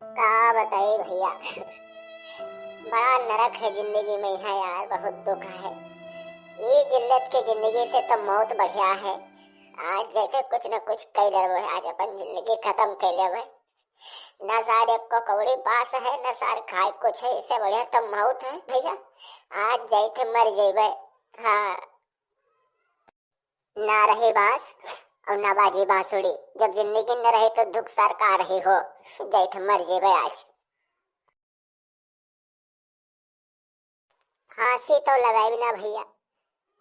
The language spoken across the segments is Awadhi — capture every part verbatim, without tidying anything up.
का बताई भइया, बड़ा नरक है जिंदगी में यहाँ यार, बहुत दुख है। ई जिल्लत के जिंदगी से तो मौत बढ़िया है। आज जाइके कुछ न कुछ कइ लेबे, आज अपन जिंदगी खतम कइ लेबे। न सार एक्को कौड़ी पास है, न सार खाए कुछ है, इससे बढ़िया तो मौत है भइया। आज जाइके मर जइबे। हाँ, ना रही बांस और ना बाजी बांसुरी। जब जिंदगी न रही तो दुख सार का रही हो, जाइके मर जइबे आज। फांसी तो लगाइब ना भइया,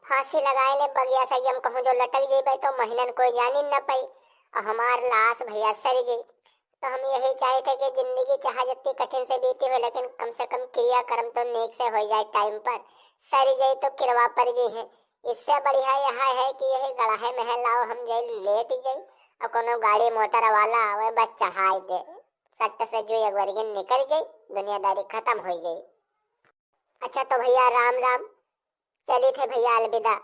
फांसी लगाए ले बगिया से हम कहूँ जो लटक जइबे तो महीनन कोई जानी न पाई, और हमार लाश भइया सर जाई। तो हम यही चाहित है कि जिंदगी चाहे जितनी कठिन से बीती हो, लेकिन कम से कम क्रियाकर्म तो नेक से होइ जाए टाइम पर। सर जाई तो किरवा पर जइहैं। इससे बढ़िया यह है कि यही गड़हे में है, लाओ हम जाई लेट जाई और कोनो गाड़ी मोटर वाला आवे बस चढ़ाई दे, सट से जो एक वर्गिन निकल जाई, दुनियादारी खतम होइ जाई। अच्छा तो भइया राम राम, चलित है भइया अलविदा।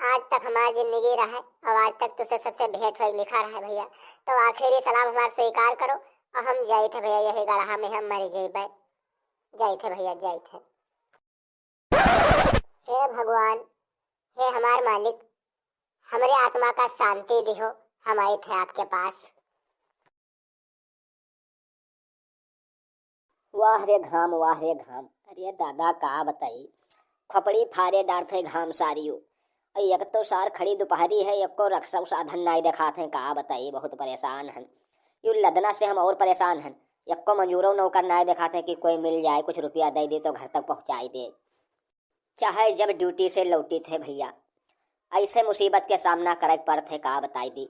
आज तक हमार जिंदगी रहे और आज तक तुझसे सबसे भेंट होए लिखा रहे भइया। तो आखिरी सलाम हमार स्वीकार करो और हम जाइत है भइया, यही गड़हा में हम मर जइबे। जाइत है भइया, जाइत है। हे भगवान, हे हमार मालिक, हमरे आत्मा का शांति दिहो, हम आइत है आपके पास। वाह रे घाम, वाह रे घाम। अरे दादा का बताई, खपड़ी फारे डारत है घाम सारियो। अरे एक तो सार खड़ी दुपहरी है, एको रक्सौ साधन नाई देखात है, का बताई, बहुत परेशान हन। यू लदना से हम और परेशान हन। एको मजूरो नौकर नाई देखात है कि कोई मिल जाए, कुछ रुपया दे दे तो घर तक पहुँचाई दे। चाहे जब ड्यूटी से लौटित है भइया, ऐसे मुसीबत के सामना करे के पड़त है, का बताई दी।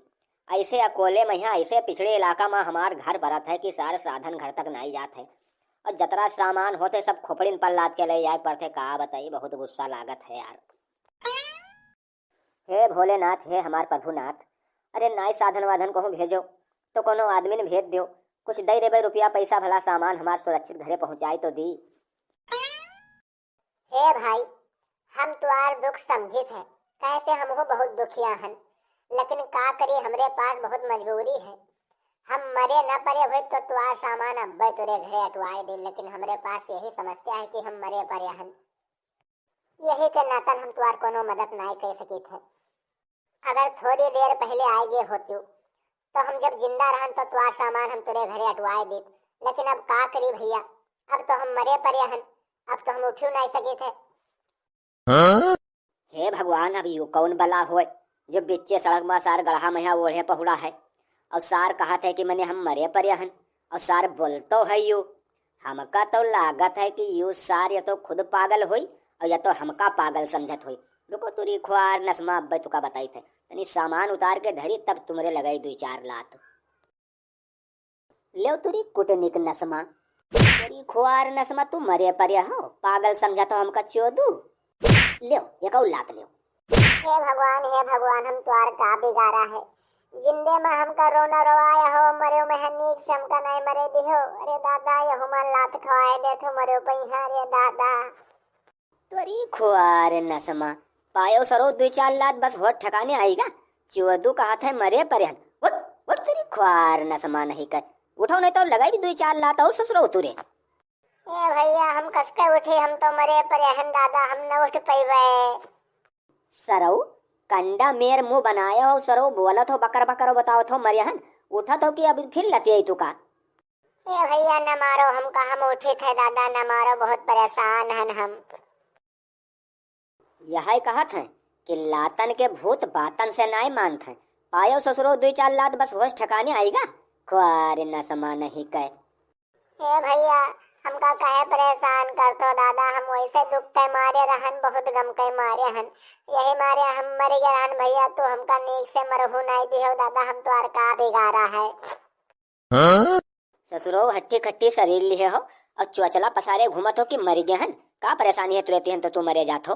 ऐसे अकोले में यहाँ, ऐसे पिछड़े इलाका में हमार घर बरत है कि सार साधन घर तक नाई जात है, और जतरा सामान होत है सब खोपड़िन पर लाद के ले जाए पड़त है, का बताई, बहुत गुस्सा लागत है यार। हे भोलेनाथ, हे हमार प्रभुनाथ, अरे नाई साधन वाधन कहूँ भेजो, तो कोनो आदमी ने भेज दियो, कुछ दे देबे रुपया पैसा, भला सामान हमार सुरक्षित घरे पहुँचाई तो दी। हे भाई, हम तुआर दुख समझित है, कैसे हमहू बहुत दुखिया हन, लेकिन का करी, हमरे पास बहुत मजबूरी है। हम मरे न परे होइत तो तुआर सामान अब्बे तुरे घरे अटवाए दे, लेकिन हमरे पास यही समस्या है कि हम मरे परे हन। यही के नातन हम तुआर कोनो मदद नाई कर सकित है। अगर थोड़ी देर पहले आए गए होतियो, तो हम जब जिंदा रहन तो तुआर सामान हम तुरे घरे अटवाए देत, लेकिन अब का करी भइया, अब तो हम मरे परे हन, अब तो हम उठियो नाई सकित है। हाँ? हे भगवान, अब यू कौन बला होय, जो बिच्चे सड़क मा सार गड़हा मइहाँ ओढ़े पहुड़ा है, और सार कहत है कि मने हम मरे परे हन, और सार बोलतो है यू। हमका तो लागत है कि यू सार या तो खुद पागल होई और या तो हमका पागल समझत होई। रुको तुरी खुआर नसमा, अब्बे तुका बताइत है। तनी सामान उतार के धरी, तब तुमरे लगाई दुई चार लात। लेव तुरी कुटनिक नसमा। तुरी खुआर नसमा, तू मरे परे हो, पागल समझत हो हमका चोदू। लेव, एकौ लात लेव। हे भगवान, हे भगवान, हम तुआर का बिगारा है? जिंदे मा हमका रोना रोवाया हो, मरे में है नीक से हमका नाई मरे दिहो। अरे दादा, यहू मा लात खवाए देत हो मरे पइहा, अरे दादा। तोरी खुआर नसमा, पायो सरो दुई चार लात बस होठ ठिकाने आइगा। चोदू कहत है मरे परे हन। उठ, उठ तोरी खुआर नसमा नहीं कर। उठो नहीं तो लगाई दुई चार लात और ससुरो तुरे। ए भइया, हम कसके उठी, हम तो मरे परे हन दादा, हम न उठ पइबे। सरऊ, कंडा मेर मुँह बनाए हो सरऊ, बोलत हो बकर बकर, बतावत हो मरे हन, उठत हो कि अब फिर लतियाई तुका। ए भइया, न मारो हमका, हम उठित है दादा, न मारो, बहुत परेशान हन हम। यहै कहत हैं कि लातन के भूत बातन से नाय मानत हैं। पायो ससुरो दुई चार लात बस होश ठिकाने आइगा। खुआर नसमा नहीं कै। हे भइया, हमका काहे परेशान करत हो दादा, हम वैसे दुख के मारे रहन, बहुत गम के मारे हन, यही मारे हम मर गए रहन भइया, तू हमका नीक से मरहू नाय दिहो दादा, हम तोर का बिगारा है। हाँ? ससुरो हट्टी खट्टी शरीर लिहे हो और चुअचला पसारे घूमत हो कि मरि गए हन? का परेशानी है तुरे तिहन तो तू मरे जात हो?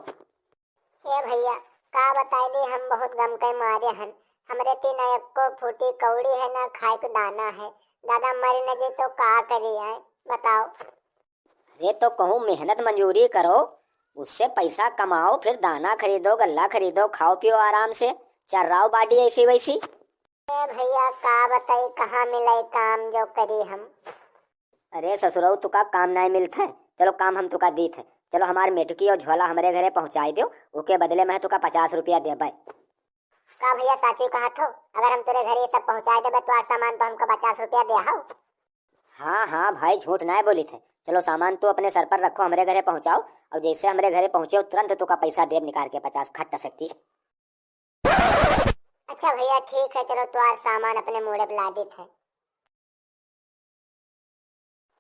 ए भइया, का बताई दी, हम बहुत गम के मारे हन। हमरे तीन एक्को फूटी कौड़ी है, ना खाए के दाना है। दादा मर न जे तो का करी आए, बताओ। अरे तो कहूँ मेहनत मजूरी करो, उससे पैसा कमाओ, फिर दाना खरीदो, गल्ला खरीदो, खाओ पियो आराम से, चर्राओ body ऐसी वैसी। ए भइया, का बताई, कहाँ मिले काम जो करी हम। अरे ससुरऊ, तुका काम नाहीं मिलत है? चलो, काम हम तुका दीत है। चलो, हमार मेटुकी और झोला हमरे घरे पहुँचाई देउ, ओके बदले में तुका पचास रुपया देबै। का भैया, साचू कहत हो? अगर हम तोरे घरे ये सब पहुँचाई देबै, तो आज सामान तो हमका पचास रुपया दे हौ। हाँ, हाँ भाई, झूठ नाहीं बोलित है। चलो, सामान तो अपने सर पर रखो, हमरे घरे पहुँचाओ, और जैसे हमरे घरे पहुँचे, तुरंत तुका पैसा देब निकाल के पचास, खट्ट शक्ति। अच्छा भैया, ठीक है, चलो, तोहार सामान अपने मूड़े पे लादित है।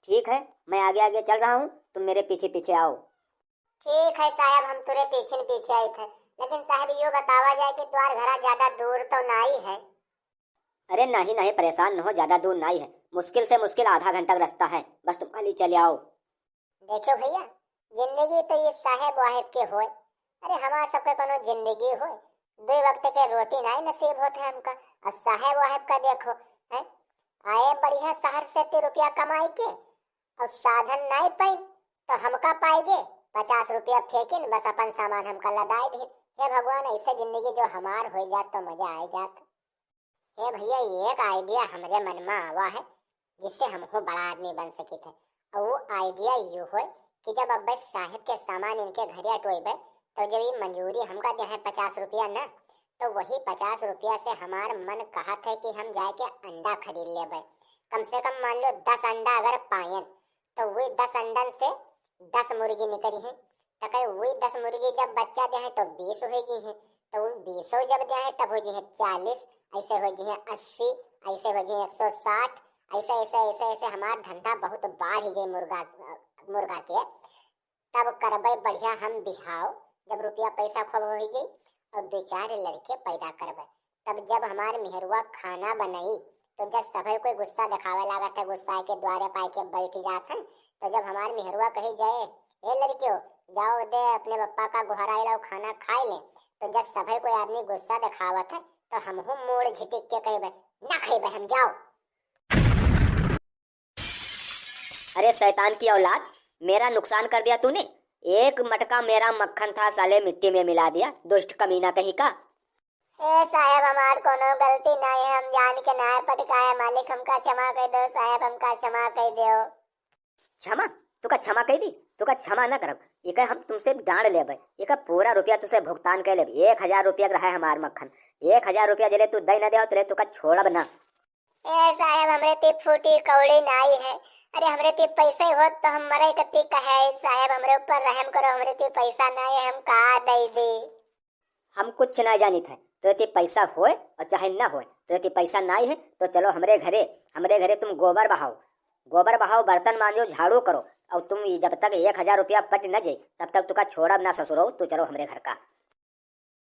ठीक है, मैं आगे आगे चल रहा हूँ, तुम मेरे पीछे पीछे आओ। ठीक है साहब, हम तुरे पीछे न पीछे आइत है, लेकिन साहब, यो बतावा जाए कि तोहार घरा ज्यादा दूर तो नाहीं है? अरे नहीं नहीं, परेशान न हो, ज्यादा दूर नाहीं है, मुश्किल से मुश्किल आधा घंटा का रास्ता है, बस तुम खाली चले आओ। देखो भैया, जिंदगी तो ये साहेब वाहेब के होय। अरे, हमार सबके कोनो जिंदगी होय? दो वक्त के रोटी नाहीं नसीब होत है हमका, और साहेब वाहेब का देखो, हैं? आए बढ़िया शहर से ती रुपया कमाई के, और साधन नाहीं पाइन, तो हमका पाई गे, पचास रुपया फेंकिन, बस अपन सामान हमका लदाई दीन। हे भगवान, ऐसे जिंदगी जो हमार हो जात तो मजा आ जात। हे भैया, एक idea हमरे मन में आवा है, जिससे हमहू बड़ा आदमी बन सकित है। और वो idea यो है कि जब अब्बे साहेब के सामान इनके घरे अटोइबे, तो जब ये मंजूरी हमका दे है पचास रुपया ना, तो वही पचास रुपया से हमार मन कहत है कि हम जाए के अंडा खरीद लेबे। कम से कम मान लो दस अंडा अगर पायन, तो वही दस अंडन से दस मुर्गी निकरी हैं। तो कहे, वही दस मुर्गी जब बच्चा दे हैं, तो बीस हो गई हैं। तो वो बीसों जब दे हैं, तब हो गई हैं चालीस, ऐसे हो गई हैं अस्सी, ऐसे हो गई हैं एक सौ साठ, ऐसे, ऐसे, ऐसे, ऐसे हमार धंधा बहुत बढ़ गई मुर्गा, मुर्गा के। तब करबे बढ़िया हम बिहाव, जब रुपया पैसा खूब हो जाई और दो चार लड़के पैदा करबे। तब जब हमार मेहरुआ खाना बनाई, तो जब सभे कोई गुस्सा दिखावे लागत है, गुस्सा के द्वारे पाई के बैठ जात है, तो जब हमार मेहरुआ कही जाए, "ए लड़कियों, जाओ दे अपने पप्पा का गोहराई लाओ, खाना खाए ले," तो जब सभे कोई आदमी गुस्सा दिखावत है, तो हमहू मूड़ झिटिक के कहबे, "ना खइबे हम, जाओ।" अरे शैतान की औलाद, मेरा नुकसान कर दिया तूने। एक मटका मेरा मक्खन था, साले मिट्टी में मिला दिया, दुष्ट कमीना कहीं का। ए साहेब, हमार कोनो गलती नाहीं है, हम जान के नाहीं पटकाए, मालिक हमका क्षमा कर दो साहेब, हमका क्षमा कर दो। क्षमा? तुका क्षमा कह दी? तुका क्षमा ना करब, इके हम तुमसे डांड लेबे, इके पूरा रुपया तुसे भुगतान कर लेबे। एक हजार रुपया के रहा है हमार मक्खन, एक हजार रुपया जले तू दे ना दे हो, तले तुका छोड़ब ना। ए साहेब, हमरे ती फूटी कौड़ी नाई है। अरे, हमरे ती पैसा ही होत तो हम मरे कती कहे। साहेब, हमरे ऊपर रहम करो, हमरे ती पैसा नाई है, हम का दई दी? हम कुछ ना जानित है, तोरे ती पैसा होए और चाहे ना होए, तोरे ती पैसा नाई है तो चलो हमरे घरे, हमरे घरे तुम गोबर बहाओ, गोबर बहाओ, बर्तन मांजो, झाड़ू करो, और तुम ये जब तक एक हजार रुपया पट न जाए तब तक तुका छोड़ब ना ससुरो, तू चलो हमरे घर का।